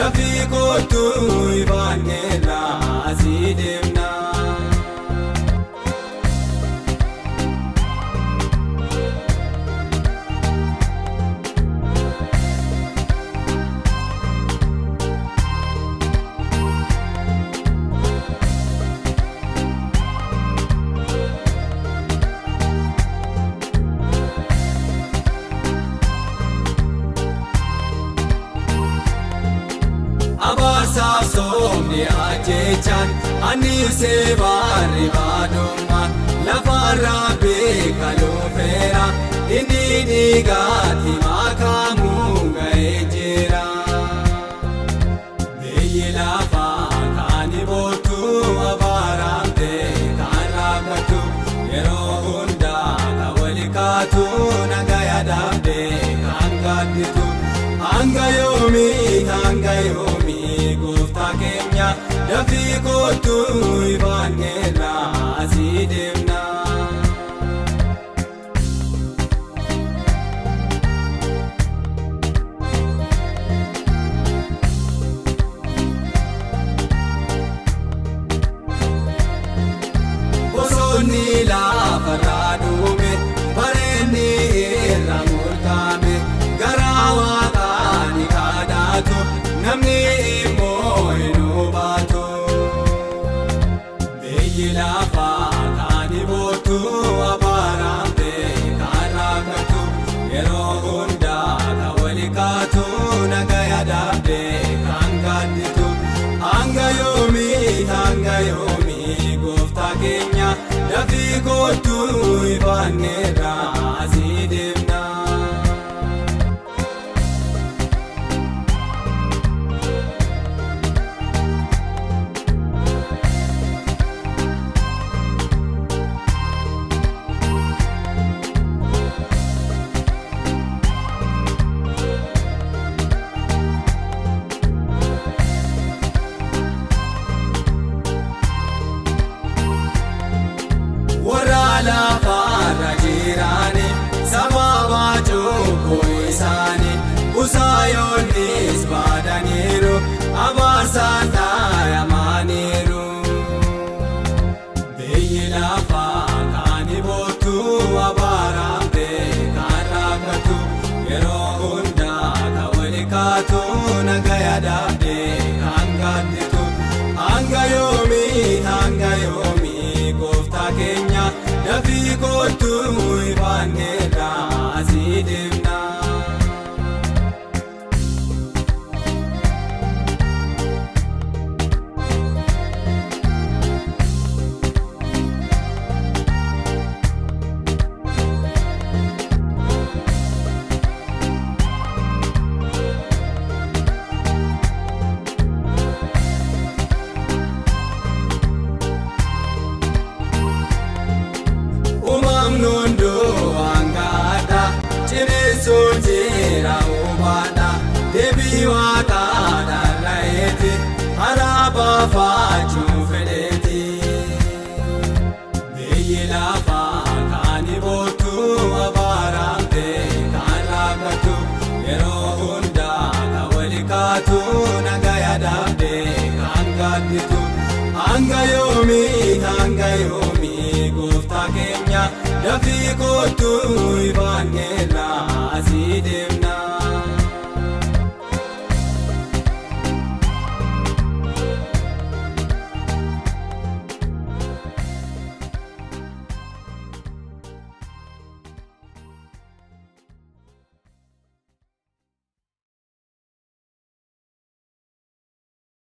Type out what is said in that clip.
Dafii kootu ifaanneerra asii deemna. Abaarsaaf soomni ajjechaan anniisee baarri baadummaan lafarraa beeka lufeera inni dhiigaatti makamuu ga'ee jira. Biyyi lafaa kan boottu abaaramte kan rakkatu yeroo hundaa kan wali kaatu nagaya dhabde kan gaadditu. Hanga yoomii hanga yoomii gooftaa keenya dafii kootu ifaanneerra asii deemna. Bosonni lafarraa dhume bareenni irra murtaame garaa waaqaa ni kadhatu namni immoo hin hubatu. Biyyi lafaa kan boottu abaaramte kan rakkatu yeroo hundaa kan wali kaatu nagaya dhabde kan gaadditu. Hanga yoomii hanga yoomii gooftaa keenya dafii kootu ifaanneerra asii deemna. Warra lafarra jiraani sababa cubbuu isaanii busaayoonnis badaniiru abaarsaan dhaayamaniiru. Biyyi lafaa kan boottu abaaramte kan rakkatu yeroo hundaa kan wali kaatu nagaya dhabde kan gaadditu. Hanga yoomii hanga yoomii gooftaa keenya dafii kootu ifaanneerra asii deemna. Uumamni hunduu hangaadha ciniinsuun jira hubaadha deebii waaqaa dharra'eeti haraa baafachuu fedheeti. Biyyi lafaa kan boottu abaaramte kan rakkatu yeroo hundaa kan wali kaatu nagaya dhabde kan gaadditu. Hanga yoomii hanga yoomii gooftaa keenya dafii kootu ifaanneerra asii deemna.